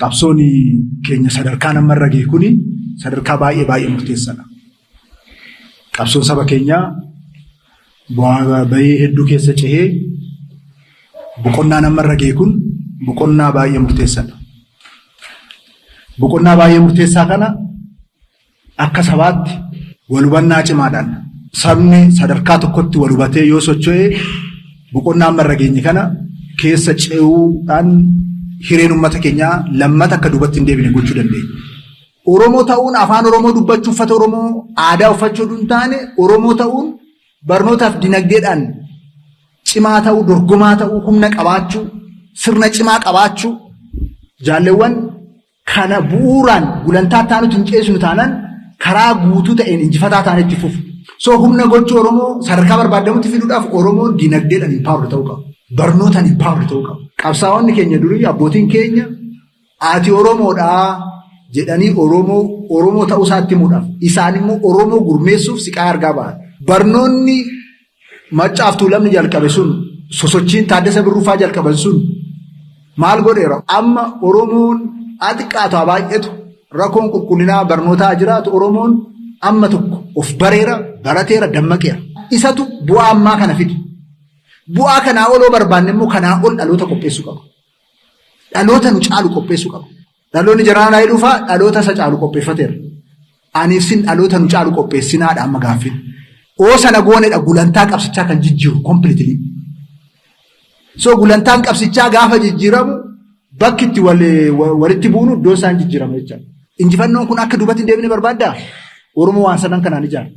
Qabsoon keenya sadarkaa namarra gahe kuni sadarkaa baay'ee baay'ee murteessaadha. Qabsoon saba keenyaa bu'aa bahii hedduu keessa cehee boqonnaa namarra gahe kun boqonnaa baay'ee murteessaadha. Boqonnaa baay'ee murteessaa kana akka sabaatti wal hubannaa cimaadhaan sabni sadarkaa tokkotti wal hubatee yoo socho'e boqonnaa ammarra geenye kana keessa ce'uudhaan hireen uummata keenyaa lammata akka duubatti hin deebine gochuu dandeenya. Oromoo ta'uun afaan Oromoo dubbachuu, uffata Oromoo aadaa uffachuu hin taane, Oromoo ta'uun barnootaaf dinagdeedhaan cimaa ta'uu, dorgomaa ta'uu, humna qabaachuu, sirna cimaa qabaachuu, jaalleewwan kana bu'uuraan gulantaa taanutti hin ceesinu taanaan karaa guutuu ta'een injifataa ta'an itti fufu. So humna gochuu Oromoo sadarkaa barbaadamutti fiduudhaaf Oromoon dinagdeedhaan empower ta'uu qaba. Barnootaan empower ta'uu qaba. Qabsaa'onni keenya durii, abbootiin keenya, ati Oromoodhaa jedhanii Oromoo Oromoo ta'uu isaatti himuudhaaf, isaan immoo Oromoo gurmeessuuf siqaa argaa ba'an. Barnoonni Maccaaf Tuulamni jalqabe sun, sosochiin Taaddasa Birruufaa jalqaban sun maal godheera? Amma Oromoon haa xiqqaatu haa baay'atu, rakkoon qulqullinaa barnootaa jiraatu, Oromoon amma tokko of bareera, barateera, dammaqeera. Isatu bu'aa ammaa kana fide. Bu'aa kanaa oloo barbaanne immoo kanaa ol dhaloota qopheessuu qaba. Dhaloota nu caalu qopheessuu qaba. Dhaloonni Jeneraal Hayiluu fa'aa dhaloota isa caalu qopheeffateera. Aniif sin dhaloota nu caalu qopheessinaadha amma gaaffiin. Oo sana goonedha gulantaa qabsichaa kan jijjiiru completely. So gulantaan qabsichaa gaafa jijjiiramu bakki itti walitti buunu iddoo isaan jijjiirama jechaadha. Injifannoon kun akka duubatti hin deebine barbaaddaa? Oromoo waan sadan kanaan ijaara.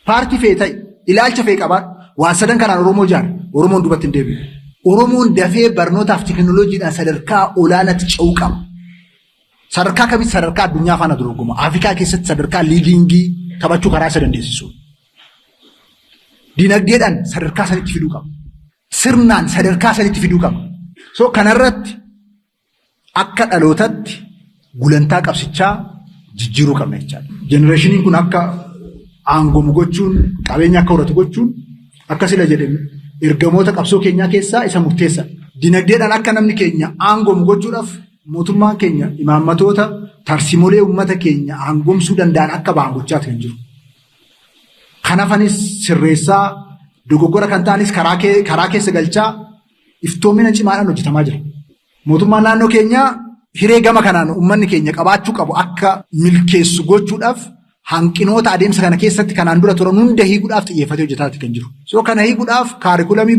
Paartii fe'e ta'i, ilaalcha fe'e qabaadhu, waan sadan kanaan Oromoo ijaara. Oromoon duubatti hin deebi'u. Oromoon dafee barnootaaf teekinooloojiidhaan sadarkaa olaanaatti ce'uu qaba. Sadarkaa kamitti? Sadarkaa addunyaa faana dorgoma. Afrikaa keessatti sadarkaa leading taphachuu karaa isa dandeessisu. Dinagdeedhaan sadarkaa sanitti fiduu qaba. Sirnaan sadarkaa sanitti fiduu qaba. So kanarratti akka dhalootatti gulantaa qabsichaa jijjiiruu qabna jechaadha. Generationiin kun akka aangoomu gochuun, qabeenya akka horatu gochuun, akka sila jedhame, ergamoota qabsoo keenyaa keessaa isa murteessa. Dinagdeedhaan akka namni keenya aangoomu gochuudhaaf mootummaan keenya imaammatoota, tarsiimolee uummata keenya aangomsuu danda'an akka ba'an gochaa kan jiru. Kanafanis sirreessaa, dogoggora kan ta'anis karaa keessa galchaa, iftoomina cimaadhaan hojjetamaa jira. Mootummaan naannoo keenyaa hiree gama kanaan uummanni keenya qabaachuu qabu akka milkeessu gochuudhaaf hanqinoota adeemsa kana keessatti kanaan dura turan hunda hiikuudhaaf xiyyeeffatee hojjetaa kan jiru. So kana hiikuudhaaf curriculumii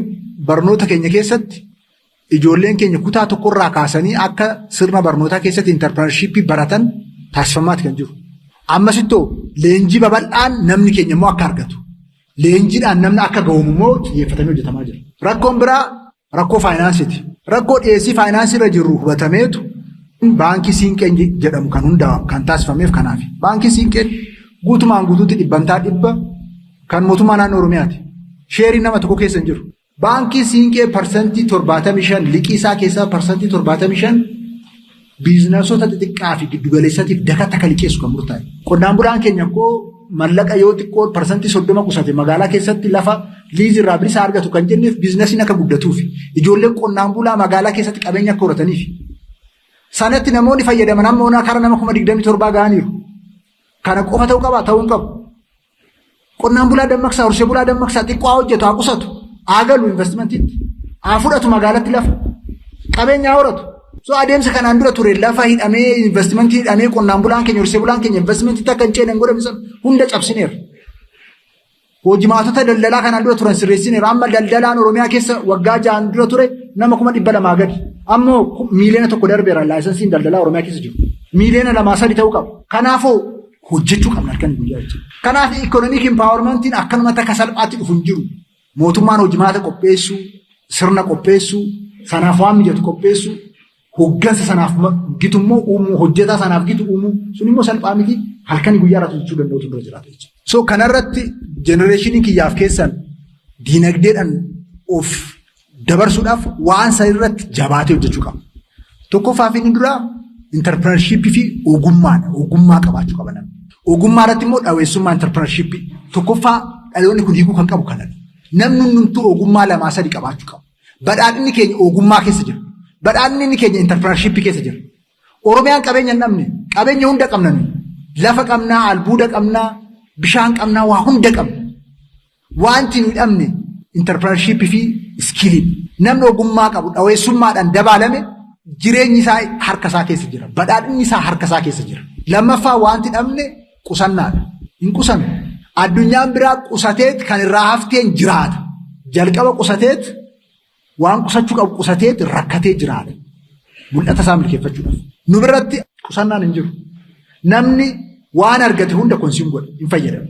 barnoota keenya keessatti ijoolleen keenya kutaa tokkorraa kaasanii akka sirna barnootaa keessatti entrepreneurshipii baratan taasifamaati kan jiru. Ammasittoo leenjii babal'aan namni keenya immoo akka argatu. Leenjiidhaan namni akka gahuun immoo xiyyeeffatamee hojjetamaa jira. Rakkoon biraa rakkoo faayinaansiiti. Rakkoo dhiyeessii faayinaansii irra jiru hubatameetu baankii Siinqeen jedhamu kan hundaa'u kan taasifameef kanaafi. Baankii Siinqeen guutumaan guutuutti 100% kan mootummaa naannoo Oromiyaati. Shareiin nama tokko keessa hin jiru. Baankii Siinqee 75%, liqii isaa keessaa 75% businessoota xixiqqaa fi giddugaleessatiif dakatti akka liqeessu kan murtaa'e. Qonnaan bulaan keenya koo mallaqa yoo xiqqoo 30% qusate magaalaa keessatti lafa liizii irraa bilisa argatu kan jenneef businessiin akka guddatuuf, ijoolleen qonnaan bulaa magaalaa keessatti qabeenya akka horataniif. Sanatti namoonni fayyadaman amma onaa karaa nama 27,000 ga'aniiru. Kana qofa ta'uu qaba? Ta'uu hin qabu. Qonnaan bulaa dammaqsaa, horsee bulaa dammaqsaa, xiqqoo haa hojjetu, haa qusatu, haa galu investmentiitti, haa fudhatu magaalatti lafa, qabeenya haa horatu. So adeemsa kanaan dura ture, lafa hidhamee, investmentii hidhamee, qonnaan bulaan keenya, horsee bulaan keenya investmentiitti akka hin ceene hin godhame sana hunda cabsineera. Hojimaatota daldalaa kanaan dura turan sirreessineera. Amma daldalaan Oromiyaa keessa waggaa 6n dura ture nama 200,000 gadi. Ammoo 1 miiliyoona darbeera licensiin daldalaa Oromiyaa keessa jiru. Miiliyoona 2, 3 ta'uu qaba. Kanaafuu hojjechuu qabna halkan guyyaa jechuudha. Kanaaf economic empowermentiin akkanumatti akka salphaatti dhufu hin jiru. Mootummaan hojimaata qopheessuu, sirna qopheessuu, sanaaf waan mijatu qopheessuu, hoggansa sanaaf gitu immoo uumuu, hojjetaa sanaaf gitu uumuu, sun immoo salphaa miti, halkan guyyaa irratti hojjechuu danda'utu dura jiraata jechuudha. So kanarratti generationiin kiyyaaf keessan diinagdeedhaan of dabarsuudhaaf waan san irratti jabaatee hojjechuu qaba. Tokkoffaa fi inni duraa entrepreneurshipii fi ogummaadha. Ogummaa qabaachuu qaba namni. Ogummaa irratti immoo dhaweessummaa entrepreneurshipii. Tokkoffaa dhaloonni kun hiikuu kan qabu kanadha. Namni hundumtuu ogummaa lamaa sadi qabaachuu qaba. Badhaadhinni keenya ogummaa keessa jira. Badhaadhinni keenya entrepreneurship keessa jira. Oromiyaan qabeenya hin dhabne, qabeenya hunda qabna nuyi. Lafa qabnaa, albuuda qabnaa, bishaan qabnaa, waa hunda qabna. Wanti nuyi dhabne entrepreneurship fi skill. Namni ogummaa qabu dhaweessummaadhaan dabaalame jireenyi isaa harka isaa keessa jira. Badhaadhinni isaa harka isaa keessa jira. Lammaffaa wanti dhabne qusannaadha. Hin qusannu. Addunyaan biraa qusateet kan irraa hafteen jiraata. Jalqaba qusateet waan qusachuu qabu qusateet rakkatee jiraata. Mul'ata isaa milkeeffachuudhaaf. Nu biratti qusannaan hin jiru. Namni waan argate hunda consume godha, hin fayyadamu.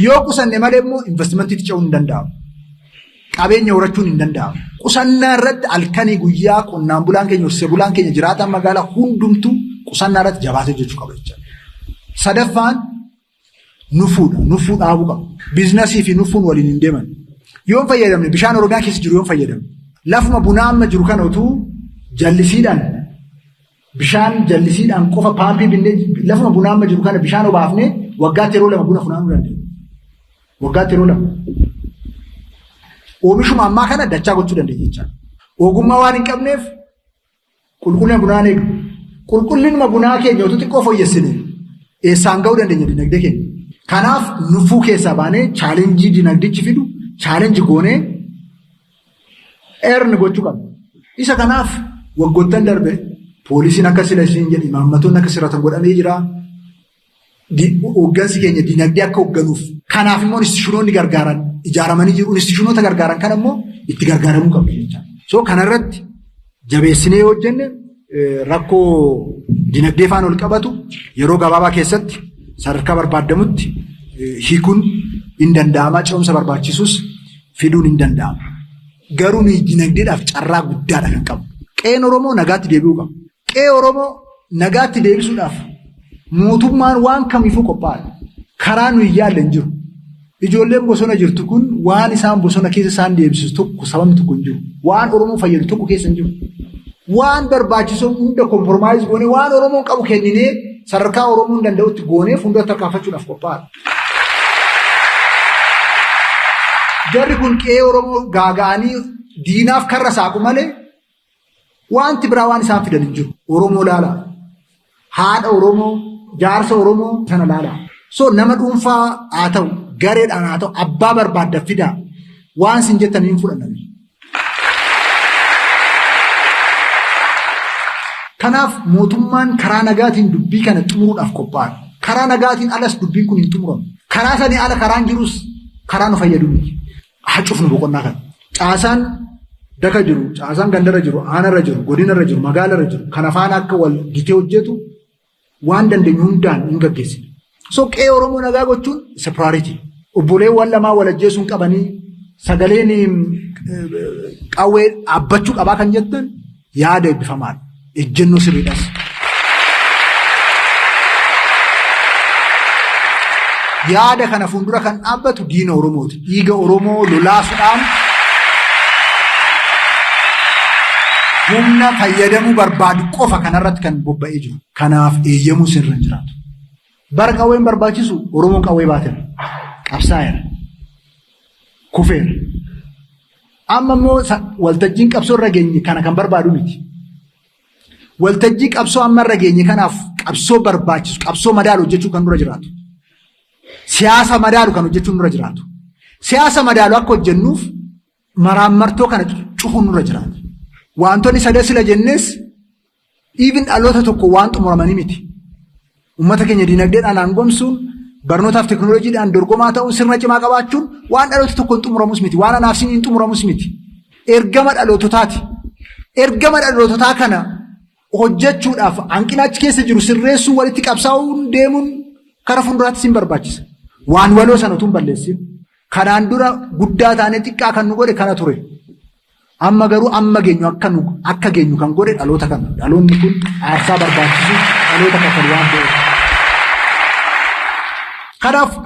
Yoo qusanne malee immoo investmentiitti ce'uun hin danda'amu. Qabeenya horachuun hin danda'amu. Qusannaa irratti halkanii guyyaa qonnaan bulaan keenya, horsiisee bulaan keenya, jiraataan magaalaa hundumtuu qusannaa irratti jabaatee hojjechuu qaba jechuudha. Sadaffaan nufuudha. Nufuu dhaabuu qaba. Businessii fi nufuun waliin hin deeman. Yoo hin fayyadamne, bishaan Oromiyaa keessa jiru yoo hin fayyadamne, lafuma bunaa amma jiru kana utuu jallisiidhaan, bishaan jallisiidhaan qofa paampii binnee, lafuma bunaa amma jiru kana bishaan obaafnee waggaatti yeroo lama buna funaanuu dandeenya. Waggaatti yeroo lama. Oomishuma ammaa kana dachaa gochuu dandeenya jechaadha. Ogummaa waan hin qabneef qulqullina bunaa hin eegnu. Qulqullinuma bunaa keenya utuu xiqqoo fooyyessine eessaan ga'uu dandeenya dinagdee keenya. Kanaaf nufuu keessaa baanee challenge dinagdichi fidu challenge goonee earn gochuu qabna. Isa kanaaf waggoottan darbe policyn akka sila isiin jedhe, imaammatoonni akka sirratan godhamee jira. Hooggansi keenya dinagdee akka hoogganuuf. Kanaaf immoo institutionoonni gargaaran ijaaramanii jiru. Institutionoota gargaaran kana immoo itti gargaaramuu qabna jechaadha. So kanarratti jabeessinee yoo hojjenne rakkoo dinagdee faana ol qabatu yeroo gabaabaa keessatti sadarkaa barbaadamutti hiikuun hin danda'ama. Ce'umsa barbaachisus fiduun hin danda'ama. Garuu nuyi dinagdeedhaaf carraa guddaadha kan qabu. Qe'een Oromoo nagaatti deebi'uu qaba. Qe'ee Oromoo nagaatti deebisuudhaaf mootummaan waan kamiifuu qophaa'aadha. Karaa nuyi yaalle hin jiru. Ijoolleen bosona jirtu kun waan isaan bosona keessa isaan deemsisu tokko, sababni tokko hin jiru. Waan Oromoo fayyadu tokko keessa hin jiru. Waan barbaachisu hunda compromise goonee, waan Oromoon qabu kenninee, sadarkaa Oromoon danda'utti goonee fuuldura tarkaanfachuudhaaf qophaa'aadha. Jarri kun qe'ee Oromoo gaaga'anii diinaaf karra saaqu malee wanti biraa waan isaan fidan hin jiru. Oromoo laalaa. Haadha Oromoo, jaarsa Oromoo sana laalaa. So nama dhuunfaa haa ta'u, gareedhaan haa ta'u, abbaa barbaadda fidaa. Waan isin jettan hin fudhannan. Kanaaf mootummaan karaa nagaatiin dubbii kana xumuruudhaaf qophaa'aadha. Karaa nagaatiin alas dubbiin kun hin xumuramu. Karaa sanii ala karaan jirus karaa nu fayyadu miti. Haa cufnu boqonnaa kana. Caasaan daka jiru, caasaan gandarra jiru, aanarra jiru, godinarra jiru, magaalarra jiru, kana faana akka wal gitee hojjetu waan dandeenyu hundaan hin gaggeessina. So qe'ee Oromoo nagaa gochuun isa priority. Obboleewwan lamaa wal ajjeesuun qabanii sagaleen qawwee dhaabbachuu qabaa kan jettan yaada eebbifamaadha. Ejjennoo sirriidhas. Yaada kana fuuldura kan dhaabbatu diina Oromooti. Dhiiga Oromoo lolaasuudhaan humna fayyadamuu barbaadu qofa kanarratti kan bobba'ee jiru. Kanaaf eeyyamuu sirra hin jiraatu. Bara qawween barbaachisu Oromoon qawwee baateera. Qabsaa'eera. Kufeera. Amma immoo waltajjiin qabsoo irra geenye kana kan barbaadu miti. Waltajjii qabsoo amma irra geenye kanaaf qabsoo barbaachisu, qabsoo madaalu hojjechuu kan dura jiraatu. Siyaasa madaalu kan hojjechuun dura jiraatu. Siyaasa madaalu akka hojjennuuf maraammartoo kana cufuun nurra jiraata. Wantoonni sadan sila jennes even dhaloota tokko waan xumuramanii miti. Uummata keenya dinagdeedhaan aangomsuun, barnootaaf teekinooloojiidhaan dorgomaa ta'uun, sirna cimaa qabaachuun waan dhaloota tokko hin xumuramus miti. Waan anaaf siin hin xumuramus miti. Ergama dhaloototaati. Ergama dhaloototaa kana hojjechuudhaaf hanqina achi keessa jiru sirreessuu, walitti qabsaa'uun deemuun kara fuulduraatti sin barbaachisa. Waan waloo sana utuu hin balleessin. Kanaan dura guddaa taanee xiqqaa kan nu godhe kana ture. Amma garuu amma geenyu akka geenyu kan godhe dhaloota kana. Dhaloonni kun aarsaa barbaachisu dhaloota kaffalu waan ta'eef.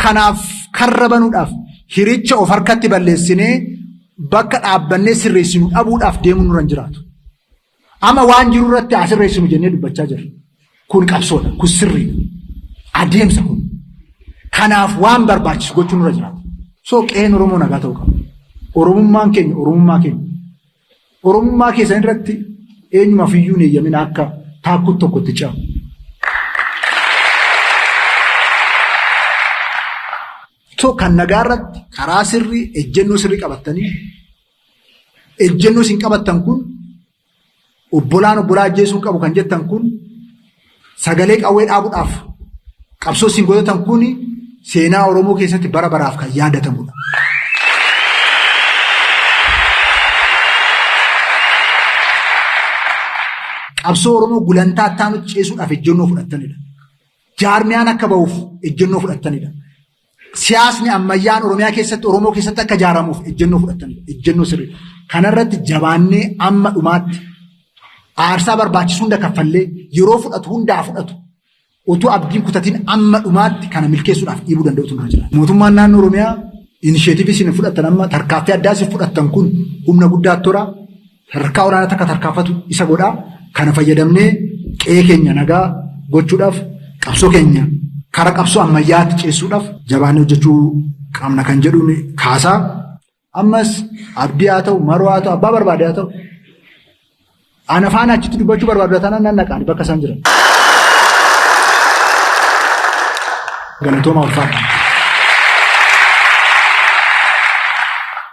Kanaaf karra banuudhaaf hiricha of harkatti balleessinee bakka dhaabbannee sirreessinu dhabuudhaaf deemuun nurra hin jiraatu. Amma waan jiru irratti haa sirreessinu jennee dubbachaa jirra. Kun qabsoodha. Kun sirriidha. Adeemsa kun. Kanaaf waan barbaachisu gochuun nurra jiraata. So qe'een Oromoo nagaa ta'uu qaba. Oromummaan keenya Oromummaa keenya. Oromummaa keessan irratti eenyumaaf iyyuu hin eeyyamin akka taakkuun tokko itti ce'amu. So kan nagaa irratti karaa sirrii ejjennoo sirrii qabattanii ejjennoo isin qabattan kun obbolaan obbolaa ajjeesuu qabu kan jettan kun sagalee qawwee dhaabuudhaaf qabsoo isin godhatan kun seenaa Oromoo keessatti bara baraaf kan yaadatamudha. Qabsoo Oromoo gulantaa itti ceesuudhaaf ejjennoo fudhattanidha. Jaarmiyaan akka ba'uuf ejjennoo fudhattanidha. Siyaasni ammayyaan Oromiyaa keessatti Oromoo keessatti akka ijaaramuuf ejjennoo fudhattanidha. Ejjennoo sirrii. Kanarratti jabaannee amma dhumaatti aarsaa barbaachisu hunda kaffallee yeroo fudhatu hundaa fudhatu utuu abdiin kutatiin amma dhumaatti kana milkeessuudhaaf dhiibuu danda'utu nurra jira. Mootummaan naannoo Oromiyaa inisheetivii isin fudhattan amma tarkaaffii addaa isin fudhattan kun humna guddaa tora sadarkaa olaanaa takka tarkaanfatu isa godhaa. Kana fayyadamnee qe'ee keenya nagaa gochuudhaaf qabsoo keenya kara qabsoo ammayyaatti ceessuudhaaf jabaannee hojjechuu qabna kan jedhuun kaasaa. Ammas abdii haa ta'u, maroo haa ta'u, abbaa barbaade haa ta'u. Ana faana achitti dubbachuu barbaadu taanaan nan dhaqaan bakka isaan jiran. Galatooma ulfaata.